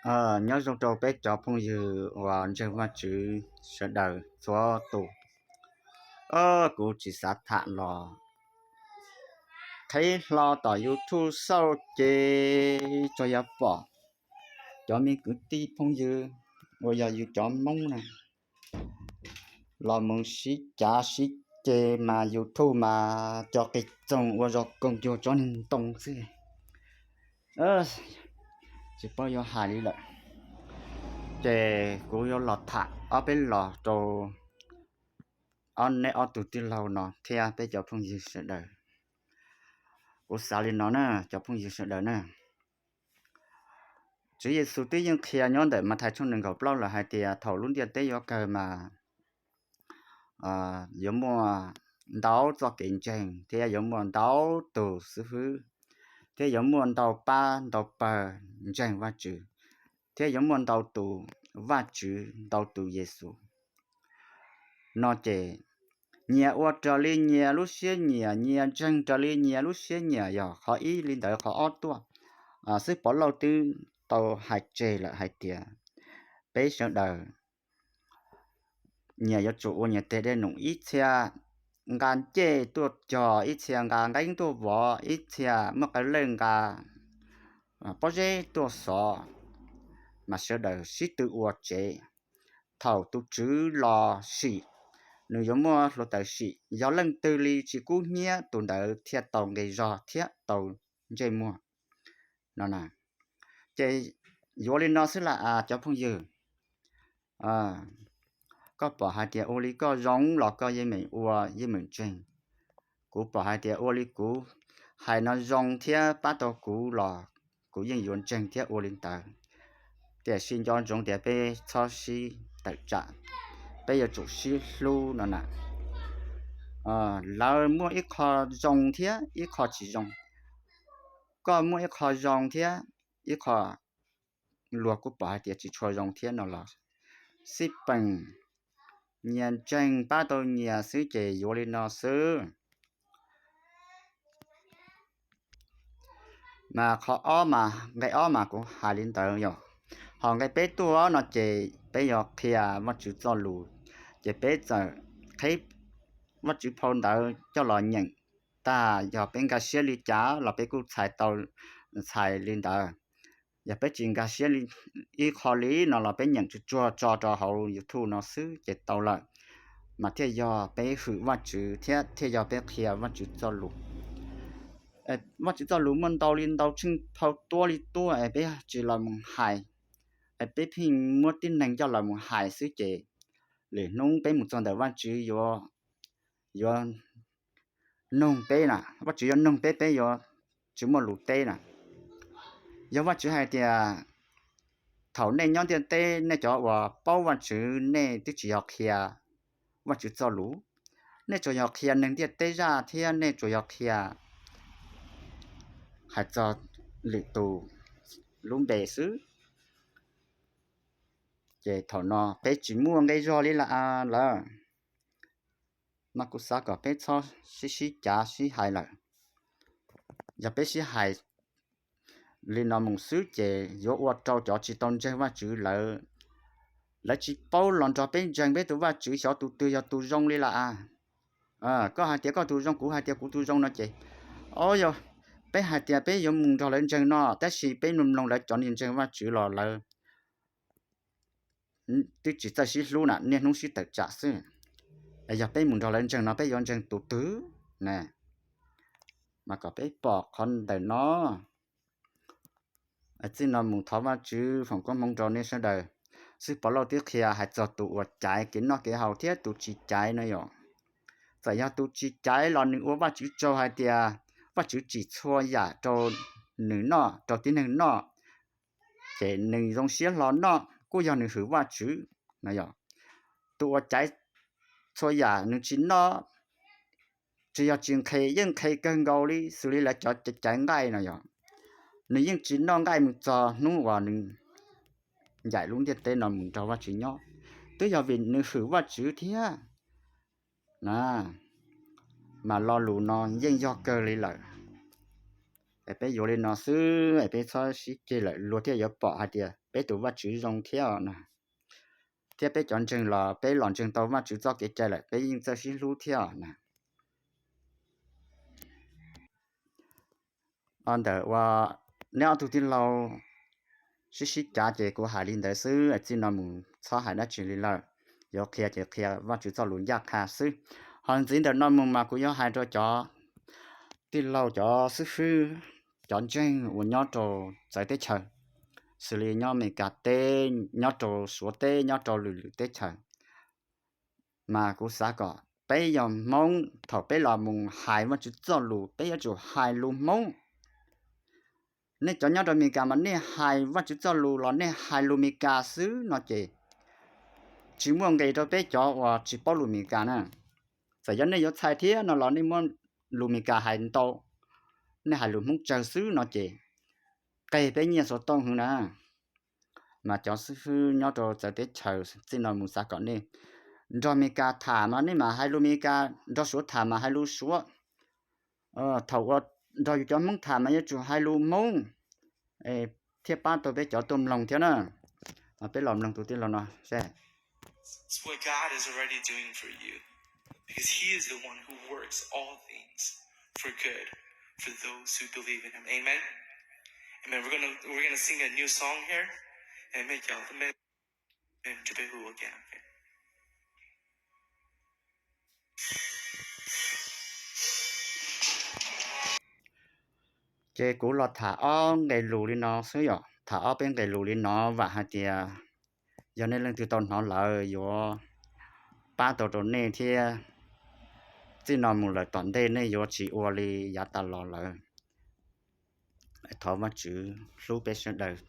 Nyob zoo rau peb cov phooj ywg uas ntseeg Vajtswv sawv daws txhua tus. Kuv tsis xav tham los qhib hlo tom YouTube xauj ces tsuas yog pom cov me kwv tij phooj ywg uas yog yus cov Hmoob na los mus sib cav sib ceg mas YouTube mas cov qis txoog ua zog koog cuag tsob niag ntoo xwb. Tsis paub yuav hais li lawm, ces kuv yuav los tham ob peb los rau ob neb ob tug tij laug no thiab peb cov phooj ywg sawv daws. Kuv xav li no na cov phooj ywg sawv daws na, Tswv Yexus twb yeej qhia nyob ntawm Mathais tshooj nees nkaum plaub lawm hais tias thaum lub ntiaj teb yuav kawg mas yuav muaj ntau txoj kev ntseeg thiab yuav muaj ntau tus xib fwb, thiab yuav muaj ntau pab ntau pawg ntseeg Vajtswv, thiab yuav muaj ntau tus Vajtswv ntau tus Yexus no ces nyias ua raws li nyias lub siab nyiam, nyias ntseeg raws li nyias lub siab nyiam, yog qhov ib li ntawd. Qhov ob tuaj, xib Pov Lauj twb tau hais tseg lawm hais tias peb sawv daws nyias yuav tsum ua nyias teg dej num, ib txhia nqa ncej tuaj cog, ib txhia nqa nqeeb tuaj vov, ib txhia muaj qee leej nqa pob zeb tuaj xov, mas sawv daws sib tw ua tsev. Thaum tus Tswv los sim, nws yuav muaj hluav taws sim, yog leej twg li tsis kub hnyiab tus ntawd thiaj tau nqi zog thiab tau ntsej muag no. Ces yuav li no xwb las cov phooj ywg. Koj pom hais tias ua li koj zoo los koj yeej meem ua yeej meem ntseeg. Kuv pom hais tias ua li kuv hais no zoo thiab pab tau kuv los kuv yeej yuav ntseeg thiab ua li ntawd. Tiam sis nco ntsoov tias peb txhob sib tawm tsam, peb yuav tsum sib hlub no na. Lawv muaj ib qho zoo thiab ib qho tsis zoo, koj muaj ib qho zoo thiab ib qho luag kuj pom hais tias tsis tshua zoo thiab no los xij peem, nyias ntseeg pab tau nyias xwb ces yuav li no xwb. Mas qhov ob mas nqe ob mas kuv hais li ntawd yog, ho nqe peb tuaj no ces peb yog qhia Vajtswv txoj lus, ces peb txawm qhib Vajtswv phau ntawv coj los nyeem tag, yog peb nkag siab li cas los peb kuj txhais tau, txhais li ntawd. Yog peb tsis nkag siab ib qho li no los peb nyeem tsuag tsuag tso rau hauv YouTube no xwb ces tau lawm. Mas thiaj yog peb hwm Vajtswv thiab thiaj yog peb qhia Vajtswv txoj lus. Vajtswv txoj lus muaj ntau li ntau tsheej phau tuab li tuab es peb tsis los mus hais, es peb pheej muab tib neeg coj los mus hais xwb ces lwm hnub peb mus txog ntawm Vajtswv yuav noog peb na, Vajtswv yuav noog peb, peb yuav tsis muaj lus teb na. Yog Vajtswv hais tias thaum nej nyob ntiaj teb nej cov uas paub Vajtswv nej twb tsis yog qhia Vajtswv txoj lus, nej tsuas yog qhia neeg ntiaj teb zaj thiab nej tsuas yog qhia hais txog lwm tus lub npe xwb, ces thaum no peb tsis muaj nqe zog li lawm. Mas kuv xav kom peb txhob sib sib cav sib hais lawm. Yog peb sib hais li no mus xwb ces yuav ua rau cov tsis tau ntseeg Vajtswv lawv, lawv tsis paub los nrog peb ntseeg peb tus Vajtswv xyov tus twg yog tus zoo li lawm. Koj hais tias koj tus zoo, kuv hais tias kuv tus zoo no ces, o, yog peb hais tias peb yuav mus nrog lawv ntseeg no tab sis peb mloog mloog lawv cov niag ntseeg Vajtswv los lawv twb tsis txawj sib hlub na, niaj hnub sib tawm tsam xwb. Yog peb mus nrog lawv ntseeg no peb yuav ntseeg tus twg na? Mas kom peb pom qhov ntawm no. Txij no mus thov Vajtswv foom koob hmoov rau nej sawv daws. Xib Pov Lauj twb qhia hais txog tus uas caiv kev noj kev haus thiab tus tsis caiv no yom. Txawm yog tus tsis caiv los nws ua Vajtswv tsaug hais tias Vajtswv tsim txhua yam rau nws noj, rau tib neeg noj, ces nws zoo siab hlo noj kuj yog nws hwm Vajtswv no yom. Tus uas caiv txhua yam nws tsis noj, tsis yog tsis nqhis, yeej nqhis kawg nkaus li xws li lawv cov caiv nqaij no yom. Nws yeej tsis noj nqaij mus txog hnub uas nws ncaim lub ntiaj teb no mus nrog Vajtswv nyob, twb yog vim nws hwm Vajtswv thiab. Mas lo lus no yeej yog kawg li lawm. Es peb yuav li no xwb es peb txhob sib ceg lawm, luag thiaj yuav pom hais tias peb tus Vajtswv zoo thiab na. Thiab peb cov ntseeg los peb los ntseeg tau Vajtswv txoj kev cai lawm, peb yeej txawj sib hlub thiab na. Ntawm uas neb ob tug tij laug sib sib cav ces kuv hais li ntawd xwb, txij no mus txhob hais dab tsi li lawm. Yuav qhia ces qhia Vajtswv txoj lus ncaj qha xwb. Ho ntxiv ntawm no mus mas kuv yuav hais rau cov tij laug, cov xib fwb, cov ntseeg uas nyob rau txawv teb chaws, xws li nyob Amelikas teb, nyob rau Suav teb, nyob rau lwm lwm teb chaws, mas kuv xav kom peb yog Hmoob, thaum peb los mus hais Vajtswv txoj lus peb yuav tsum hais lus Hmoob. Nej cov nyob rau Amelikas mas nej hais Vajtswv txoj lus los nej hais lus Amelikas xwb no ces tsis muaj nqis rau peb cov uas tsis paub lus Amelikas na. Txawm yog nej yuav txhais thiab no los nej muab lus Amelikas hais ntau, nej hais lus Hmoob tsawg xwb no ces qeg peb nyiaj xov tooj heev na. Mas cov xib fwb nyob rau txawv teb chaws, txij no mus xav kom nej nrog Amelikas tham mas nej mam hais lus Amelikas, nrog Suav tham mas hais lus Suav. Thaum uas nrog yus cov Hmoob tham mas yuav tsum hais lus Hmoob thiaj pab tau peb cov tuaj mloog thiab na. Peb los mloog tus tij laug no seb. What God is already doing for you, because He is the one who works all things for good for those who believe in Him. Amen. Amen. We're gonna we're gonna sing a new song here, and make y'all. Amen. Amen. Ces kuv los tham ob nqe lus li no xwb yom, tham ob peb nqe lus li no, vam hais tias yog nej leej twg tau hnov lawm yuav pab tau rau nej thiab, txij no mus lawm tom ntej nej yuav tsis ua li yav tas los lawm. Thov Vajtswv hlub peb sawv daws.